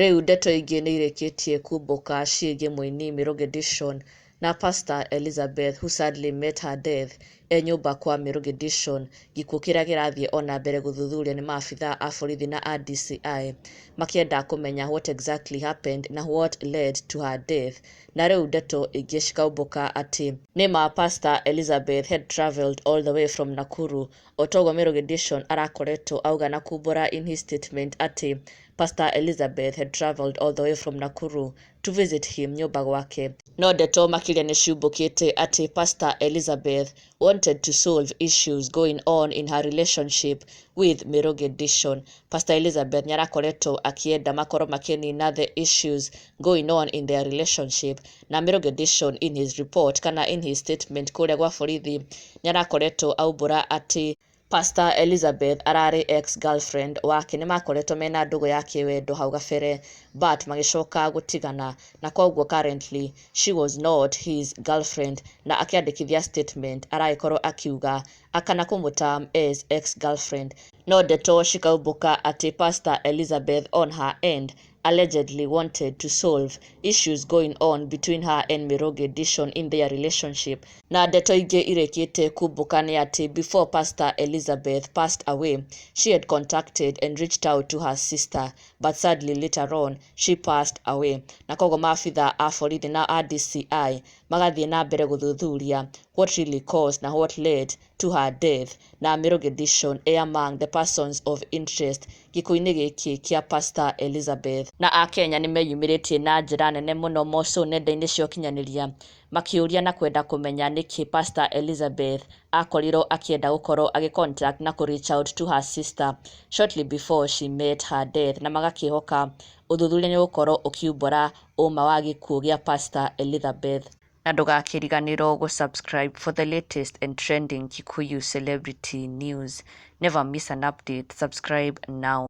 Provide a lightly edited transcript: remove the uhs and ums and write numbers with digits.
Rĩu ndeto ingĩ nĩ irĩkĩtie kumbũka ciĩgiĩ mũini Mirugi Dishon na Pastor Elizabeth, who sadly met her death e nyũmba kwa Mirugi Dishon, gĩkuũ kĩrĩa kĩrathiĩ ona mbere gũthuthurio nĩ maabithaa a borithi na a DCI makĩenda kũmenya what exactly happened na what led to her death. Na rĩu ndeto ingĩ cikaumbũka atĩ nĩma Pastor Elizabeth had travelled all the way from Nakuru, o toguo Mirugi Dishon arakoretwo auga na kumbũra in his statement atĩ Pastor Elizabeth had travelled all the way from Nakuru to visit him nyũmba gwake. No ndeto makĩria nĩ ciumbũkĩte atĩ Pastor Elizabeth wanted to solve issues going on in her relationship with Mirugi Dishon. Pastor Elizabeth nĩ arakoretwo akĩenda makorwo makĩnina the issues going on in their relationship, na Mirugi Dishon in his report kana in his statement kũrĩa gwa borithi nĩ arakoretwo aumbũra atĩ Pastor Elizabeth ararĩ ex girlfriend wake, nĩ makoretwo mena ndũgũ ya kĩwendo hau gabere but magĩcoka gũtigana, na koguo currently she was not his girlfriend. Na akĩandĩkithia statement aragĩkorwo akiuga akana kũmũterm as ex girlfriend. No ndeto cikaumbũka atĩ Pastor Elizabeth on her end allegedly wanted to solve issues going on between her and Mirugi Dishon in their relationship. Na ndeto ingĩ irĩkĩte kumbũka nĩ atĩ before Pastor Elizabeth passed away, she had contacted and reached out to her sister, but sadly later on she passed away. Na koguo maabithaa a borithi na a DCI magathiĩ na mbere gũthuthuria what really caused na what led to her death, na Mirugi Dishon e among the persons of interest gĩkuũ-inĩ gĩkĩ kĩa Pastor Elizabeth. Na akenya nĩ meyumĩrĩtie na njĩra nene mũno moco nenda-inĩ cia ũkinyanĩria makĩũria na kwenda kũmenya nĩkĩ Pastor Elizabeth akorirwo akĩenda gũkorwo agĩ contact na kũ reach out to her sister shortly before she met her death, na magakĩhoka ũthuthuria nĩ ũgũkorwo ũkiumbũra ũma wa gĩkuũ gĩa Pastor Elizabeth. Na ndũgakĩriganĩrwo gũ-subscribe for the latest and trending Kikuyu celebrity news. Never miss an update. Subscribe now.